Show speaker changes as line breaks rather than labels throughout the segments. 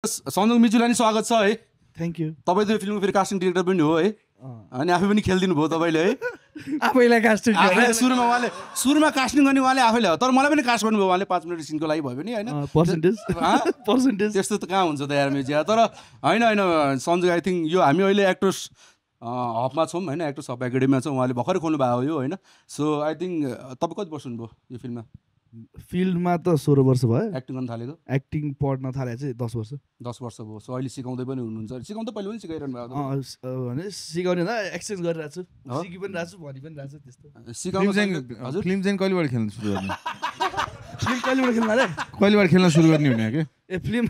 सञ्जोग मिजुलाई नि स्वागत छ है।
Thank you.
तपाईँ त यो फिल्मको फेरि कास्टिङ डिरेक्टर पनि हो है, अनि आफै पनि खेलिदिनु भयो तपाईँले है।
आफैलाई कास्टिङ
सुरुमा कास्टिङ गर्ने उहाँले आफैले हो, तर मलाई पनि कास्ट गर्नुभयो उहाँले 5 मिनट सिनको लागि भयो पनि होइन।
पर्सेन्टेज
त्यस्तो त कहाँ हुन्छ त यार म्युजिया। तर होइन सञ्जोग आई थिङ्क यो हामी अहिले एक्टर्स हबमा छौँ होइन, एक्टर्स हब एकाडेमीमा छौँ, उहाँले भर्खरै खोल्नु भएको हो यो होइन। सो आई थिङ्क तपाईँ कति वर्ष हुनुभयो यो फिल्ममा?
फिल्डमा त 16 वर्ष भयो।
एक्टिङ गर्न थालेको?
एक्टिङ पढ्न थाले चाहिँ 10 वर्ष।
10 वर्ष भयो। सो अहिले सिकाउँदै पनि हुनुहुन्छ? सिकाउँदै पहिले पनि सिकाइरहनु भएको?
भने सिकाउने न एक्सचेन्ज गरिरहेको छु, सिकि पनि रहेको छु, भनि पनि रहेको छु। त्यस्तो
सिकाउनु
हजुर। फिल्म चाहिँ कहिलेबाट खेल्न सुरु गर्ने?
फिल्म कहिलेबाट खेल्नु अरे?
कहिलेबाट खेल्न सुरु गर्ने हुने के?
फिल्म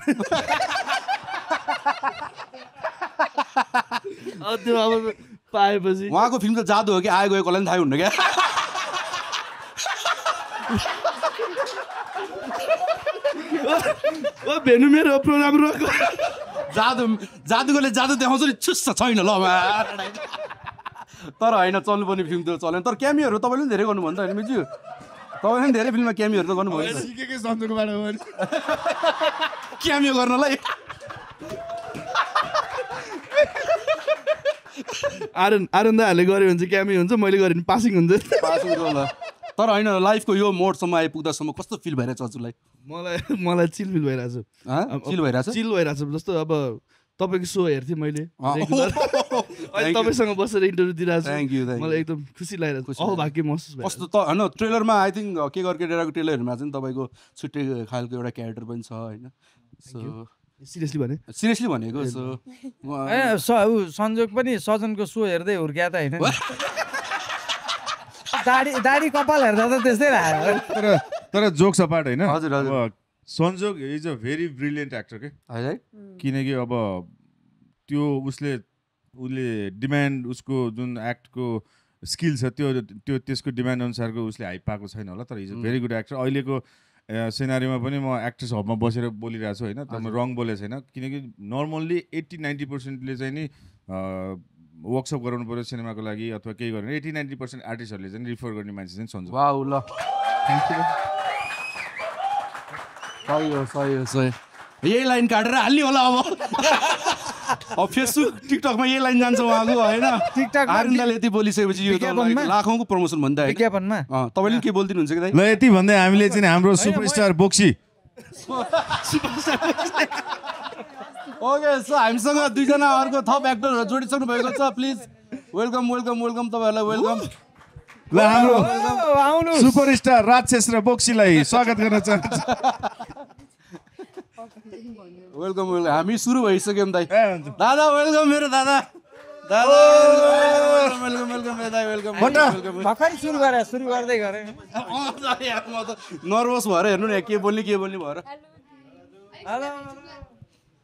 त्यो अब पाएपछि
उहाँको फिल्म त जादु हो कि आयो गयो कसलाई पनि थाहै हुन्न क्या।
भेनु मेरो प्रोग्राम रोक।
जादुकोले जादु देखाउँछ नि, छुस्स छैन ल। तर होइन चल्नुपर्ने फिल्म त चलेन। तर क्यामियोहरू तपाईँले पनि धेरै गर्नुभयो नि त होइन मिजु? तपाईँले पनि धेरै फिल्ममा क्यामियोहरू त गर्नुभयो नि।
सिकेकै सन्जोगबाट हो नि
क्यामियो गर्नलाई।
आर्यन दाहरूले गऱ्यो भने चाहिँ क्यामी हुन्छ, मैले गरेँ भने पासिङ हुन्छ।
Passing role. तर होइन लाइफको यो मोडसम्म आइपुग्दासम्म कस्तो फिल भइरहेछ हजुरलाई?
मलाई चिल फिल भइरहेछ।
चिल भइरहेछ?
चिल भइरहेछ। जस्तो अब तपाईँको सो हेर्थेँ मैले, अहिले तपाईँसँग बसेर इन्टरभ्यू दिइरहेको छु।
Thank you.
मलाई एकदम खुसी लागिरहेको छ, भाग्य महसुस भयो।
कस्तो त होइन ट्रेलरमा आई थिङ्क के गर्के डेराको ट्रेलरहरूमा चाहिँ तपाईँको छुट्टै खालको एउटा क्यारेक्टर पनि छ होइन। सो सिरियसली भनेको। सो
सञ्जोग पनि सजनको सो हेर्दै हुर्क्या त होइन? दाढी कपाल हेर्दा त त्यस्तै लाग्यो।
तर जोक्स अपार्ट होइन,
हजुर हजुर,
Sanjog is a very brilliant actor के। किनकि अब त्यो उसले डिमान्ड, उसको जुन एक्टको स्किल छ त्यो त्यसको डिमान्ड अनुसारको उसले हाइप पाएको छैन होला। तर is a very good actor. अहिलेको सिनारीमा पनि म एक्ट्रेस हबमा बसेर बोलिरहेको छु होइन, तर म रङ बोलेको छैन। किनकि नर्मल्ली 80-90%ले चाहिँ नि वर्कसप गराउनु पऱ्यो सिनेमाको लागि अथवा केही गर्नु, 80-90% आर्टिस्टहरूले चाहिँ रिफर गर्ने मान्छे चाहिँ सञ्जोग।
वाउ ल, सही यही लाइन काटेर हाल्ने होला अब फेसबुक टिकटकमा यही लाइन जान्छ उहाँको होइन। आर्यनदाले यति बोलिसकेपछि यो लाखौँको प्रमोसन भन्दा
विज्ञापनमा
तपाईँले के बोलिदिनुहुन्छ कि?
ल यति भन्दै हामीले चाहिँ हाम्रो सुपरस्टार बोक्सी।
ओके, सो हामीसँग दुईजना अर्को थप एक्टरहरू जोडिसक्नु भएको छ। प्लिज वेलकम तपाईँहरूलाई वेलकम।
ल हाम्रो सुपरस्टार राजेश र बोक्सीलाई स्वागत गर्न चाहन्छु।
वेलकम। हामी सुरु भइसक्यौँ दाइ। दादा वेलकम मेरो दादा।
भर्खरै सुरु गर्दै गरेँ।
म त नर्भस भएर हेर्नु न के बोल्ने भएर।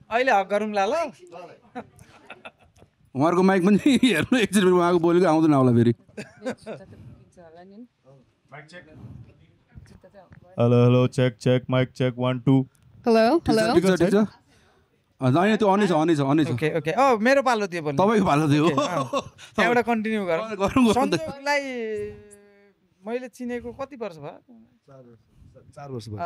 अहिले हक गरौँला ल।
उहाँहरूको माइक पनि हेर्नु एकचोटि उहाँको बोलेको आउँदैन होला फेरि।
Hello check mic check 1 2।
Hello
होइन त्यो अनै छ।
ओके मेरो पालो थियो बोल्नु।
तपाईँको पालो थियो।
एउटा कन्टिन्यू
गरौँ।
सञ्जोगलाई मैले चिनेको कति वर्ष भयो?
4 वर्ष भयो।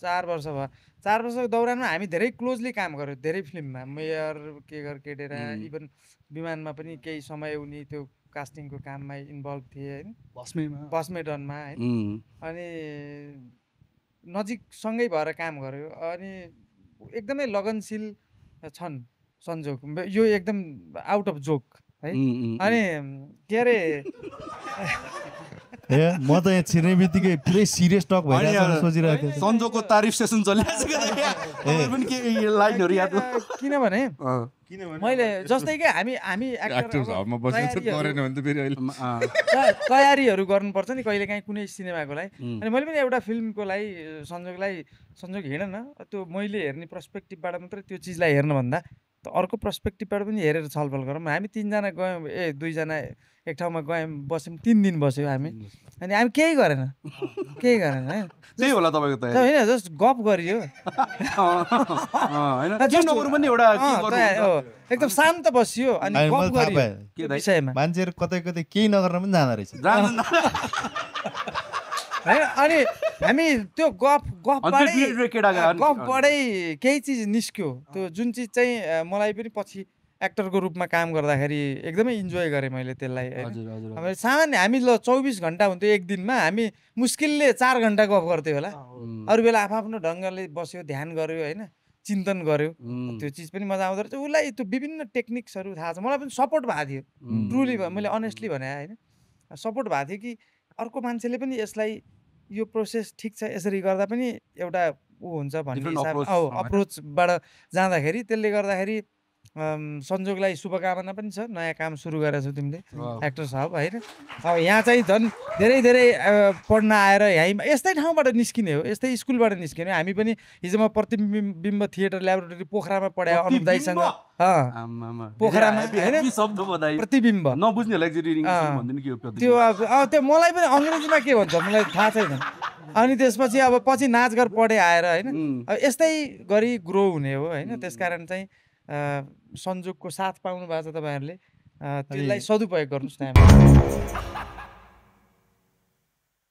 4 वर्ष भयो। 4 वर्षको दौरानमा हामी धेरै क्लोजली काम गऱ्यौँ, धेरै फिल्ममा। मेयर, के गर केडेरा, इभन विमानमा पनि केही समय उनी त्यो कास्टिङको काममा इन्भल्भ थिए होइन, बस्मेडनमा होइन। अनि नजिकसँगै भएर काम गऱ्यो। अनि एकदमै लगनशील छन् सञ्जोग, यो एकदम आउट अफ जोक है। अनि के अरे
म त यहाँ छिर्ने बित्तिकै पुरै सिरियस टक भइरहेको सोचिरहेको थिएँ।
सञ्जोगको तारिफ सेसन चलिरहेको।
किनभने मैले जस्तै कि हामी तयारीहरू गर्नुपर्छ नि कहिलेकाहीँ कुनै सिनेमाको लागि। अनि मैले पनि एउटा फिल्मको लागि सञ्जोग हिँड न, त्यो मैले हेर्ने पर्सपेक्टिभबाट मात्रै त्यो चिजलाई हेर्नुभन्दा त अर्को पर्सपेक्टिभबाट पनि हेरेर छलफल गरौँ। हामी 3 जना गयौँ, 2 जना एक ठाउँमा गयौँ, बस्यौँ, 3 दिन बस्यौँ हामी। अनि हामी केही गरेन है।
त्यही होला तपाईँको त
होइन, जस्ट गफ गरियो एकदम शान्त बसियो अनि गफ गरियो विषयमा।
मान्छेहरू कतै केही नगर्न पनि जाँदो रहेछ।
होइन अनि हामी त्यो गफबाटै केही चिज निस्क्यो त्यो जुन चिज चाहिँ मलाई पनि पछि एक्टरको रूपमा काम गर्दाखेरि एकदमै इन्जोय गरेँ मैले त्यसलाई होइन सामान्य हामी ल 24 घन्टा हुन्थ्यो एक दिनमा हामी मुस्किलले 4 घन्टा गफ गर्थ्यो होला अरू बेला आफ्नो ढङ्गले बस्यो ध्यान गर्यो होइन चिन्तन गर्यो त्यो चिज पनि मजा आउँदो रहेछ उसलाई त्यो विभिन्न टेक्निक्सहरू थाहा छ मलाई पनि सपोर्ट भएको थियो ट्रुली मैले अनेस्टली भने होइन सपोर्ट भएको थियो कि अर्को मान्छेले पनि यसलाई यो प्रोसेस ठिक छ यसरी गर्दा पनि एउटा ऊ हुन्छ भन्ने हिसाब अप्रोचबाट जाँदाखेरि त्यसले गर्दाखेरि संजोगलाई शुभकामना पनि छ नयाँ काम सुरु गरेको छौ तिमीले एक्टर साहब होइन अब यहाँ चाहिँ झन् धेरै पढ्न आएर यहीँ यस्तै ठाउँबाट निस्किने हो यस्तै स्कुलबाट निस्किने हामी पनि हिजो म प्रतिबिम्ब थिएटर ल्याबोरेटरी पोखरामा पढाएँ अनुप दाइसँग पोखरामा होइन प्रतिबिम्ब त्यो मलाई पनि अङ्ग्रेजीमा के भन्छ मलाई थाहा छैन अनि त्यसपछि अब पछि नाचगर पढे आएर होइन यस्तै गरी ग्रो हुने हो होइन त्यसकारण चाहिँ संजोगको साथ पाउनु भएको छ तपाईँहरूले त्यसलाई सदुपयोग गर्नुहोस् न